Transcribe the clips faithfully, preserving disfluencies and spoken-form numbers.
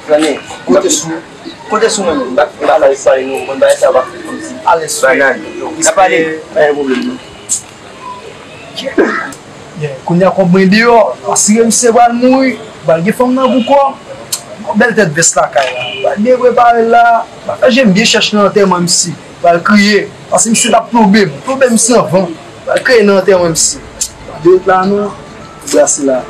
Zanmi, konte sou, konte sou mwen menm. M pa, m pa ka espare nou konn bagay sa pa fè kòmsi. Alèz. Bagay. N ap pale, pa gen pwoblèm non. Yeah, kounye a kòb mwen deyò, asire misye pral mouri, pral gen fanm nan pou kò. Yon bèl tèt vès lakay la. Pral byen prepare l la. Pral fè je m byen chèch nan antèman misye. Pral kriye. Paske misye t ap ploube m. Ploube misye anvan. Pral kriye nan antèman misye. Pral de wout la non. Brase la.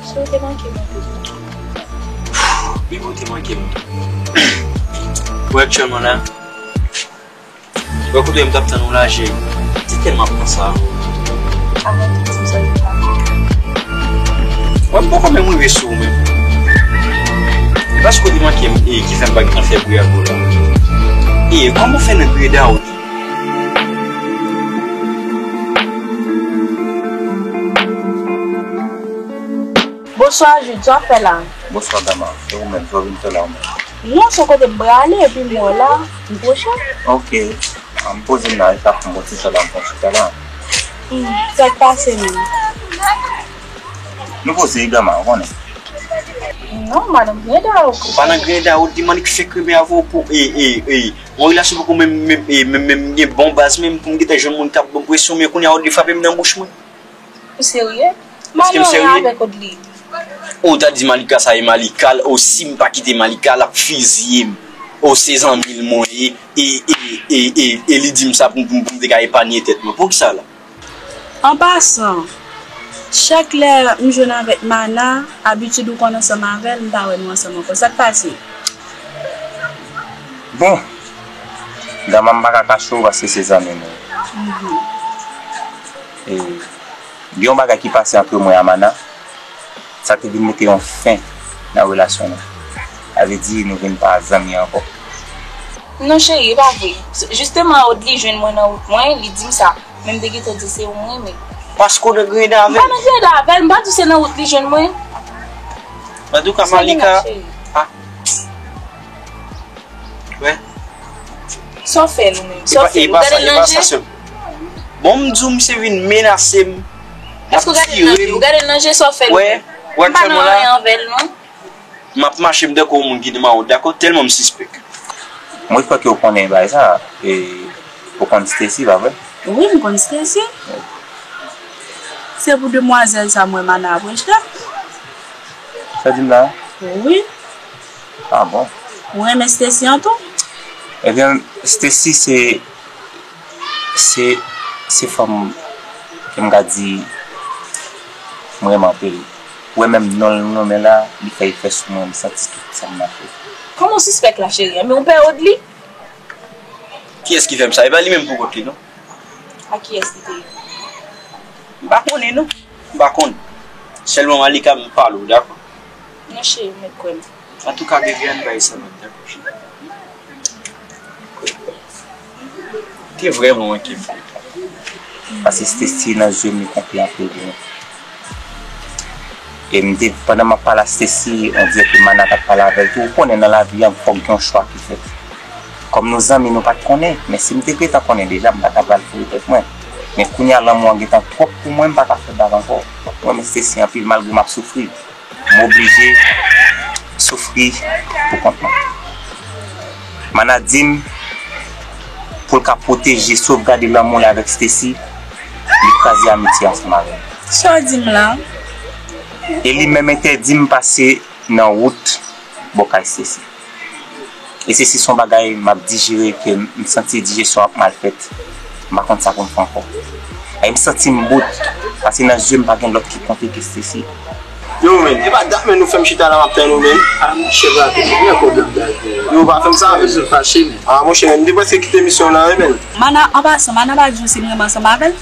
Si w te manke m anpil. Bibo te manke m. Wè aktyèlman la. Wè kote m t ap tann ou la, cheri. Se tèlman ap panse a ou. Avan tout sa, sa. Wè, m poko menm rive sou ou menm. E paske w te manke m, e ki fè m pa gentan fè pri avè w la. E kòman w fè nan greda ou? Bonswa, Jude, sa w ap fè la? Bonswa, Gama. E ou menm, sa w vin fè la ou menm? Non, se yon kote m prale, epi m wè w la, m pwoche. Ok. M poze m nan eta pou m pran ti tan la, m pran chita la. Hmm, sa k pase menm? Nou poze, Gama, ou konnen. Non, madanm Greda, ou pa nan greda, ou di Manik fèk renmen avè w pou, e, e, e, yon relasyon poko menm, menm, e, menm, menm gen bon baz menm pou m gentan jwenn moun k ap ban m presyon, men kounye a ou di frape m nan bouch mwen. Ou serye? Èske m serye? Avèk Odli. Ou ta di Malika sa e Malika, ou si m pa kite Malika, l ap fiziye m. Ou se zanmi l mwen ye, e, e, e, e, e li di m sa pou, pou, pou m te ka epanye tèt mwen. Poukisa la? An pasan, chak lè m jwenn avèk Mana, abitid ou konn ansanm avè l, m pa wè nou ansanm ankò. Sa k pase? Bon, Gama, m pa ka kache w paske se zanmi m ou ye. Mhm. E, gen yon bagay ki pase ant mwen a Mana, sa te vin mete yon fen nan relasyon nou. Sa vle di nou vin pa zanmi ankò. Non, cheri, e pa vre. Jisteman, Odli jwenn mwen nan wout mwen, li di m sa. Men m te gentan di se ou m renmen. Paske w nan greda avè l? M pa nan greda avè l, m pa di w se nan wout li jwenn mwen. Antouka, Malika. Ah. Wè. Sa w fè l ou menm? Sa w fè l? Ou gade l nan je? Bon, m di w, misye vin menase m. Èske w gade l nan je? Ou gade l nan je, sa w fè l ou menm? Wè, wè, m pa nan anyen avè l, non. M ap mache, m tankou yon moun ki te mawon, dakò, tèlman m sispèk. Mwen kwè ke w konnen bagay sa, e, ou konn Stacy, pa vre? Wi, m konn Stacy. Se pou demwazèl sa mwen Mana ap rejte. Sa di m la? Wi. Ah bon? Ou renmen Stacy an tou? Ebyen, Stacy se, se, se fanm ke m ka di m renmen anpil. Ou wè menm non l nonmen la, li fè efè sou mwen, m santi tout sa m nan fè. Kòman w sispèk la, cheri? Ebyen, ou pè Odli? Kiyès ki fè m sa? E pa li menm pou kont li, non. A kiyès li te ye? M pa konnen, non. M pa konn. Sèlman Malika, m pale w, dakò? Non, cheri, ou mèt kwè m. Antouka, baby, ann bay sa, dakò, cheri? Te vrèman manke m. Paske Stacy nan zye m, li konpli anpil pou mwen. E m te, pandan m ap pale a Stacy, on dirè ke Mana t ap pale avè l tou. Ou konnen nan lavi a, fòk gen yon chwa ki fèt. Kòm nou zanmi, nou pa t konnen. Men si m te gentan konnen deja, m pa ta pral foure tèt mwen. Men kounye a, lanmou an gentan twòp pou mwen, m pa ka fè bak ankò. Mwen renmen Stacy anpil, malgre m ap soufri. M oblije soufri pou kont mwen. Mana di m pou l ka pwoteje, sovgade lanmou l avèk Stacy, li kraze amitye ansanm avè m. Sa w di m la? E li menm entèdi m pase nan wout bò kay Stacy. E se, se yon bagay m ap dijere ke m santi dijesyon ap mal fèt. M pa konn sa pou m fè ankò. E m santi m bout, paske nan zye m pa gen lòt ki konte ke Stacy. Yo, men, e pa dat men nou fè m chita la, m ap tann ou, men. A, monchè, pa gen pwoblèm, dayè. Yo, pa fè m sa, men. Bezwen fache, men. A, monchè, men, m te prèske kite misyon la, wi, men. Mana, an pasan, Mana pa di w si m renmen ansanm avè l?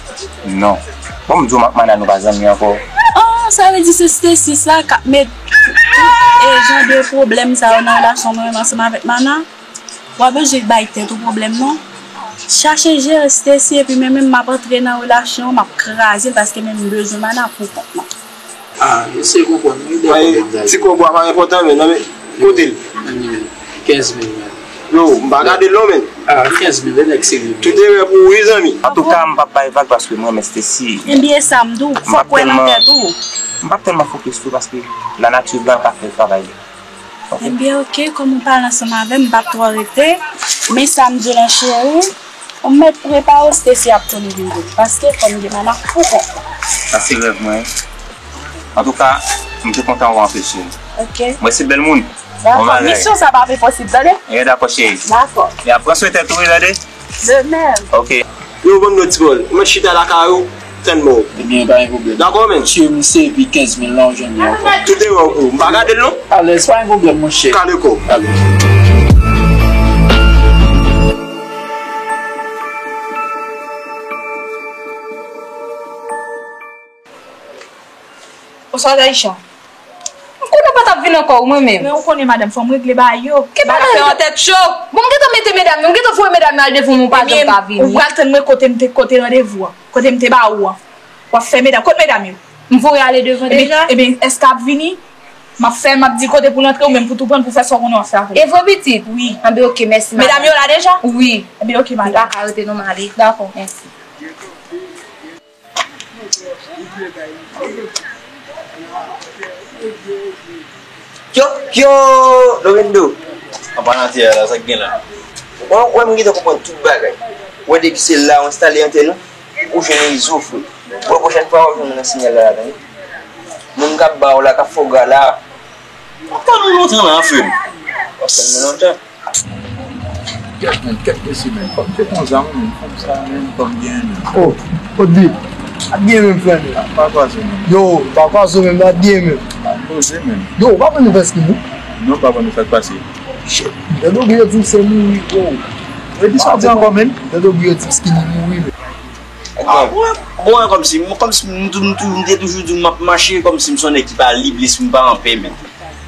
Non. Bon, m di w, m ak Mana, nou pa zanmi ankò. Oh, sa vle di se Stacy sa k ap met tout, e, jan de pwoblèm sa yo nan relasyon mwen menm ansanm avèk Mana? W ap bezwen bay tèt ou pwoblèm, non? Chache jere Stacy, epi mwen menm m ap antre nan relasyon an, m ap kraze l paske mwen menm m bezwen mana pou kont mwen. Ah, mesye konprann, wi, de pwoblèm sa yo. Ti kòb ou a pa enpòtan, men, non, men, kote l? Kenz mil, men. Yo, m pa gade l non, men. Ah, kenz mil, e nèg serye. Tout erè pou ou, wi, zanmi. Antouka, m p ap bay vag paske m renmen Stacy. Ebyen, sa m di w, fòk w wè nan tèt ou. M p ap tèlman fokis sou paske lanati blan pa fè travay li. Ebyen, oke, kòm ou pale ansanm avè m, m p ap twò rete. Men sa m di w lan, cheri, ou mèt prepare w, Stacy ap tounen vin kote w. Paske fò m gen mana pou kont mwen. Sa se rèv mwen. Antouka, m te kontan w anpeche m. Oke. Mwen se bèl moun. Dakò, misyon sa pa vle posib, tande? E dakò, cheri. Dakò. E ap pran swen tèt ou, wi, tande? De même. Oke. Yo, ban m lòt ti bòl. Mwen chita lakay ou, tann mò. Ebyen, pa gen pwoblèm. Dakò, men. Tire misye epi kenz mil lan, ou jwenn li ankò. Tout erè pou ou. M pa gade l non. Alèz, pa gen pwoblèm, monchè. Kale kò. Kale. Bonswa, Daisha. M konnen w pa t ap vin ankò, wi, mwen menm. Men ou konnen, madanm, fò m regle bagay yo. Ki bagay yo? Tèt cho. Bon, m gentan mete medam yo, m gentan voye medam yo al devan mwen, ou pa janm ka vini. Ou pral tann mwen kote m te, kote randevou an, kote m te ba ou an. W ap fè medam, kote medam yo? M voye ale devan deja. Ebyen, èske ap vini? M ap fè, m ap di kote pou l antre, ou menm pou tou pran, pou fè sa w konnen w ap fè avè l. E vre, pitit? Wi. Anben, oke, mèsi, madanm. Medam yo la deja? Wi. Anben, oke, madanm. M pa ka rete non, m ale. Dakò. Mèsi. Kyo, kyo, Lorendo. An palan atè a la, sa k gen la? Bon, wè, m gentan konprann tout bagay. Wè, depi se la ou enstale antèn ou, ou jwenn rezo, frè. Bon, pwochèn fwa, w ap jwenn mwen nan sinyal la, tande. Moun k ap ba w la, k ap fè w gra la. W ap tann ou lontan la, frè m. W ap tann mwen lontan. Kèt, men, kèt mesye, men. Fò m te pran zam, men. Fanm sa, men, fò m gen, men. Oh, Odri. Ap gen, men, frè, men. Pa kwaze, men. Yo, pa kwaze, men, ap gen, men. Pa poze, men. Yo, ou pa pran nouvèl skin, non? Non, pa pran, sa k pase? Shit. Tande Odri yo di m se mouri, bro. Redi sa w di ankò, men. Tande Odri yo di m skin mouri, men. Ah, bon, bon, kòmsi, kòmsi m tou, m tou, m te toujou di w m ap mache, kòmsi m se yon nèg ki pa lib, lespri m pa anpè, men.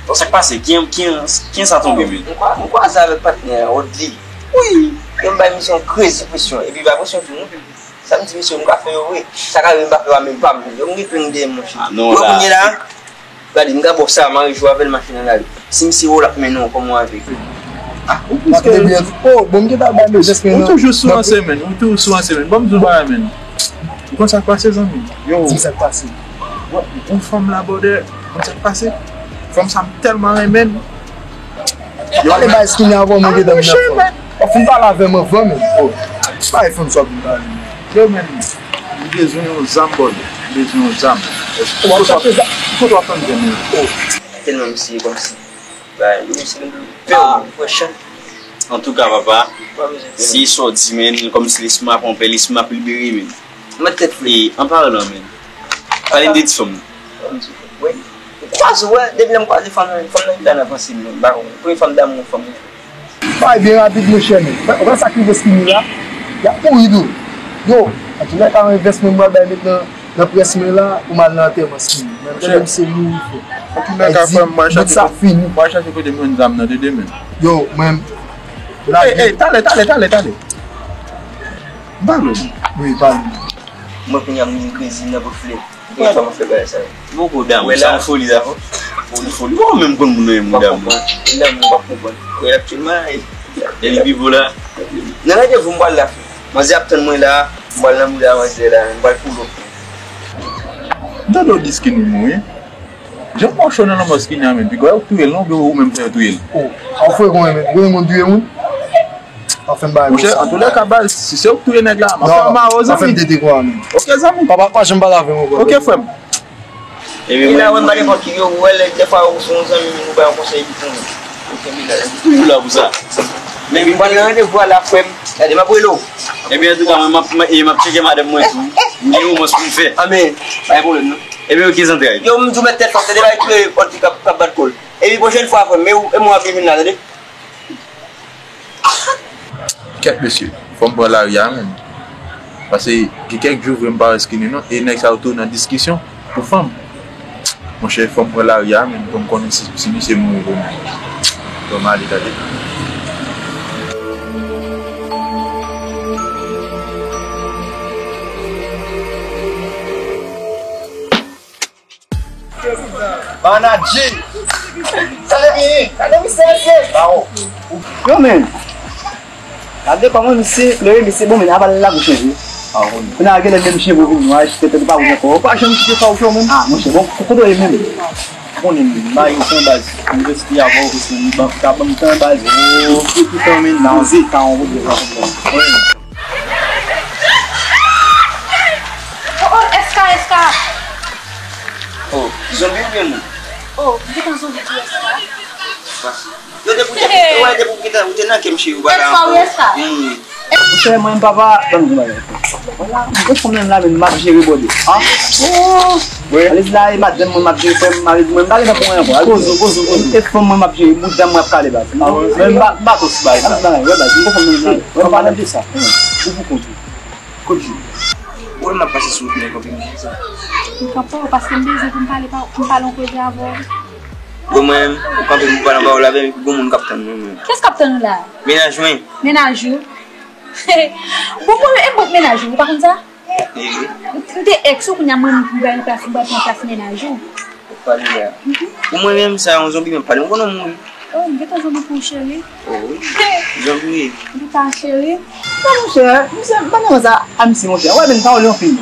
Bon, sa k pase? Kiyan, kiyan, kiyan sa tonbe, men? M kwa-, m kwaze avèk patnè a, Odri. Wi. Yo m bay misye yon krezi presyon. Epi pa presyon tou, non. Sa m di misye, m ka fè yo vre. Sa ka rive m pa fè yo a menm pa m. Yo m gen plen dèyè m, monchè. Ah, non, la. Yo kounye la, gade, m ka ba w sa, mare jou avè l, mache nan lari. Si misye wè w, l ap mennen w, kòman w avèk li? Ah, ou plis ke. Oh, bon, m gentan bay men, jès men. Ou toujou sou an semèn, ou toujou sou an semèn. Ban m di w bagay, men. Ou konn sa k pase, zanmi? Yo. Di m sa k pase. Wè, yon fanm la, brother. Konn sa k pase? Fanm sa m tèlman renmen l. Yo, pale bay skin avan mwen gentan vin nan fanm. Ou fin pale avè m avan, men. Oh. Bay fanm sa w vin pale. Yo, men. M bezwen yon zam, brother. M bezwen yon zam. Kote w ap tann zam yo? Oh. Tèlman misye kòmsi. Bay, misye gen pè, wi, frè chan. Antouka, papa, si sa w di, men, kòmsi lespri m ap anpè, lespri m ap libere, men. Mèt tèt frè. E, an palan, men. Pale m de ti fanm. Wi. Ou kwaze, wè, depi lè m kwaze fanm nan, fanm nan ki la nan panse m, non, m pa konn. Premye fanm damou, fanm nan. Bay byen rapid, monchè, men. Ou wè sa k rive Skinny la? Y ap mouri dou. Yo, antoulèka, yon envèsman m pral bay met nan, nan près mwen la, pou m al nan antèman Skinny. Men tande misye mouri, frè. Antoulèka, frè m, m pral chache kote, m pral chache kote m jwenn zam nan, tande, men. Yo, mwen, Ey, ey, talè, talè, talè, talè. M pale w. Wi, pale m. Mwen kounye a m vin krezi nan bout flè. Premye fwa m ap fè bagay sa yo. Poko damou, sa yon foli sa. Foli, foli. Ou pa menm konn moun nan menm, damou. Damou, w ap konprann. Wè, aktyèlman, e. Depi pipo la. Nan randevou m pral la, frè. Manzè ap tann mwen la, m pral nan bouda manzè la, m pral pull up. M tande w di Skinny mouri. Jan mò cho nan lanmò Skinny a menm, piga w touye l non, oubyen ou menm fè yo touye l? Oh, ou fè konn menm, ou konn touye moun? Anfen bagay. Monchè, antoulèka, baz, si se ou k touye nèg la, m ap fè w mare, zanmi. Non, pa fè m tete konsa, men. Oke, zanmi. Papa pa janm pale avè m ankò. Oke, frè m. Ebyen, la, mwen, m pa nenpòt ki yo, ou wè, lè, dèfwa, ou se yon zanmi, ou bay yon konsèy, li pou ou. Ou kenbe la, li toujou la pou sa. Men, m pral nan randevou a la, frè m. Gade, m ap rele w. Ebyen, antouka, mwen, m ap, m, e, m ap tcheke madanm mwen tou. M gen romans pou m fè. Anben, pa gen pwoblèm, non. Ebyen, oke, zantray. Yo, m di w mèt tèt fò, se de bagay ki rele òd ki k ap, k ap bat kò l. Epi, pwochèn fwa, frè m, e ou, e mwen w ap vin la, tande? Kèt mesye, fò m pran lari a menm. Paske gen kèk jou vre m pa wè Skinny non, e nèg sa yo tou nan diskisyon pou fanm. Monchè, fò m pran lari a menm, pou m konnen si, si misye mouri vre menm. Fò m ale tande. Anadji! Sa te vini! Gade misye, mesye! Bawo! Yo, men! Gade kòman misye klere, misye bon, men aval la bouch wi. Kounya genlè menm cheve w vin nwa, tèt ou pa wouj ankò. Ou pa janm kite fawouch ou menm. Ah, monchè, bon, kote w ye menm? Ou konnen m mayo konbaz. Mwen rete avè w, paske m ban, ta ban m tan baz. Oh, tout tan men nan zeta an wot de la. Oh, oh, S K, S K. Oh, zonbi oubyen moun? Oh, m gentan zonbi tou, S K. Yo, depi w te, yo, wè, depi w te, ou te nan kè m, cheri, ou pa ta ankò. Bèl fwa, wi, S K. Hmm. Monchè, mwen, papa, ban m di bagay. Vwala, m te fanm nan la, men m ap jere bòdè. Ah. Oh. Wi. Alezi la, e madanm mwen m ap jere, frè m, alezi mwen, m pa gen tan pou mwen ankò. Kozo, kozo, kozo. E fanm mwen m ap jere, bout dam mwen ap kale baz. Ah, wi. Men m pa, m pa twò sou bagay sa. Bagay, wè, baz, m te fanm nan la. Wè, m pa nan de sa. Ou pou kont ou. Kote w ye? Ou wè m ap pase sou wout mwen kanpe m konsa. M kanpe w paske m bezwen pou m pale, pou m pale yon koze avè w. Bon, mwen menm, ou kanpe m pou pale anba w la, men gon moun k ap tann mwen, mwen. Kiyès k ap tann ou la? Mennaj mwen. Mennaj ou? Bon, mwen, e mwen k mennaj ou, ou pa konn sa? E wi. M te ex ou, kounya mwen, m pral pran plas, m pral pran plas mennaj ou. Ou pale la. Pou mwen menm, sa yon zonbi m ap pale. Ou konnen w mouri. Oh, m gentan zonbi pou ou, cheri. Oh, wi. Zonbi. M gentan, cheri. Non, monchè, misye, m pa nan sa a misye, monchè. Wè, men, pawòl yo anpil.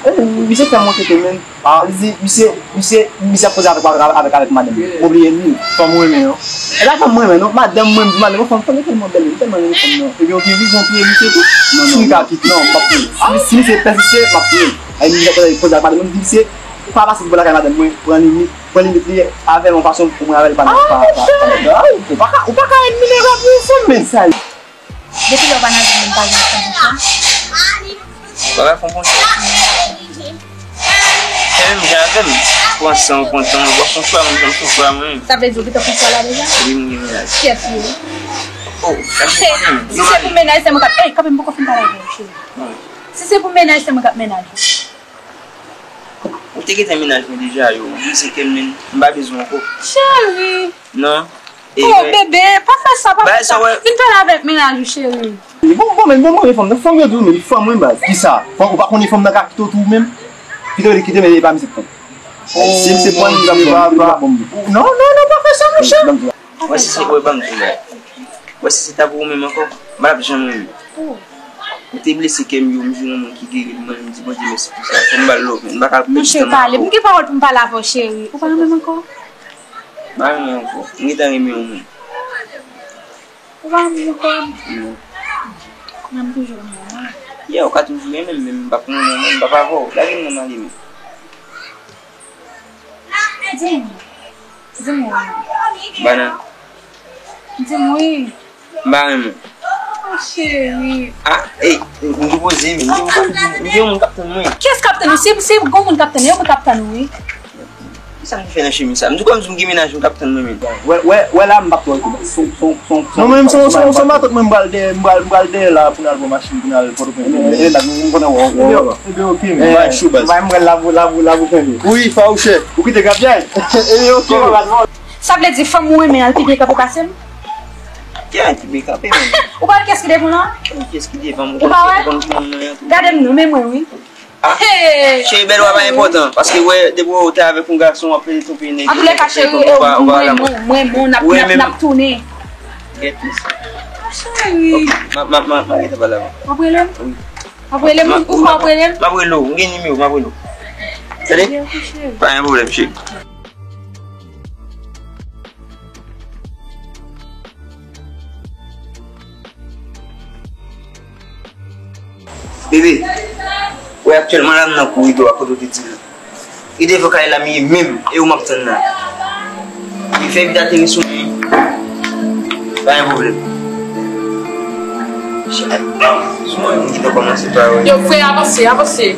E, misye fè m yon tete, men. Ah, li di, misye, misye, misye ap koze avèk, avèk, avèk, avèk madanm. M obliye li. Fanm ou renmen, non? E pa fanm mwen renmen, non. Madanm mwen, m di madanm, fanm, fanm, tèlman bèl, m tèlman renmen fanm, non. Ebyen, ou gen vizyon pou li, misye, tou? Non, non, non. Si misye pèsiste, m ap touye l. Ay, misye ap koze avèk madanm mwen, m di, misye, pa pase pou lakay madanm mwen, pran limit. Pran limit li avè l yon fason pou mwen avè l pa nan, pa, pa, pa nan. Ah, ou pa ka, ou pa ka ènmi nèg la pou yon fanm, men. Sa l ye? Depi lè w pa nan zòn nan, m pa janm fè yon chwa. Ou pa ka fè yon chwa? Se menm jan avè m. Pran san w, pran tan w, w ap fè yon chwa, mwen, m fè yon chwa, mwen. Sa vle di ou gentan fè yon chwa la deja? Wi, m gen mennaj. Kiyès li ye? Oh, sa se pou mennaj. Si se pou mennaj, se mwen k ap, ey, kanpe, m poko fin pale avè w, cheri. Si se pou mennaj, se mwen k ap mennaj ou. Ou te gentan mennaj mwen deja, yo. Ou bliye se ke m, m pa bezwen ankò. Cheri! Non. Oh, bebe, pa fè sa, pa fè sa. Vin pale avèk mennaj ou, cheri. Bon, bon, men, bon, mwen, fanm nan, fanm yo di w, men, fanm mwen, baz. Kisa? Fanm, ou pa konnen fanm nan ka kite w tou menm? Kite w, kite, men, e pa misye k fanm. Si misye pran, li va, li va, bon. Non, non, non, pa fè sa, monchè. Wè, si se, wè, ban m di w, wè, si se ta pou ou menm ankò, m pa t ap janm renmen. Ou te blese kè m, yo, m jwenn yon moun ki geri l, mwen, m di Bondye mèsi pou sa. Fò m ba l love, m pa ka pèdi tan nan ankò. Monchè, pale. M gen pawòl pou m pale avè w, cheri. Ou pa renmen m ankò? M pa renmen ankò. M gentan renmen yon moun. Ou pa renmen m ankò? Non. Men m toujou renmen w, non. Yeah, ou ka toujou renmen m, men m p ap renmen w, men m p ap avè w. Lage m nan m ale, men. Di m wi. Di m wi. Banan. Di m wi. M pa renmen w. Oh, cheri. Ah, ey, m, m te poze, men. M te, m te, m te yon moun k ap tann mwen. Kiyès k ap tann ou? Si, si gon moun k ap tann ou, yon moun k ap tann ou, wi. Kisa m fè nan chemiz sa? M di w kòm si m gen mennaj, m t ap tann mwen menm. Wè, wè, wè la, m p ap twò rete. Son, son, son, son. Non, men m se, se, se matant mwen, m pral dèyè, m pral, m pral dèyè la pou n al pran machin, pou n al Pòtoprens. E, e, la, m konnen wè, wè, wè. Ebyen, ok, men. Bay chou, baz. Bay mwen la pou, la pou, la pou fèmen. Wi, fawouchè. Ou kite grapyay? Ebyen, ok, baz. Sa vle di fanm ou renmen an, l pi byen kanpe pase m? Kiyès ki byen kanpe, men? Ou pa wè kiyès ki devan w lan? Kiyès ki devan m? Ou pa wè? Ou konn ki moun mwen an tou. Gade m non, men mwen, wi. Ah, cheri, bèl w pa enpòtan, paske wè, depi w te avèk yon gason, w ap pede twonpe nèg yo, twonpe fanm, ou pa, ou pa la. Mwen, mwen, mwen, n ap, n ap, n ap tounen. Gèt li. Cheri. M ap, m ap, m ap, m ap gentan pale avè w. W ap rele m? Wi. W ap rele m? Ou fè w ap rele m? M ap rele w, m gen nimewo, m ap rele w. Tande? Pa gen pwoblèm, cheri. Bebe, wè aktyèlman la m nan koridò a kote w te di m nan. E devan kay la m ye menm, e ou m ap tann la. Li fè vit ateri sou mwen. Pa gen pwoblèm. Sou mwen, m gentan kòmanse pa wè. Yo, frè, avanse, avanse.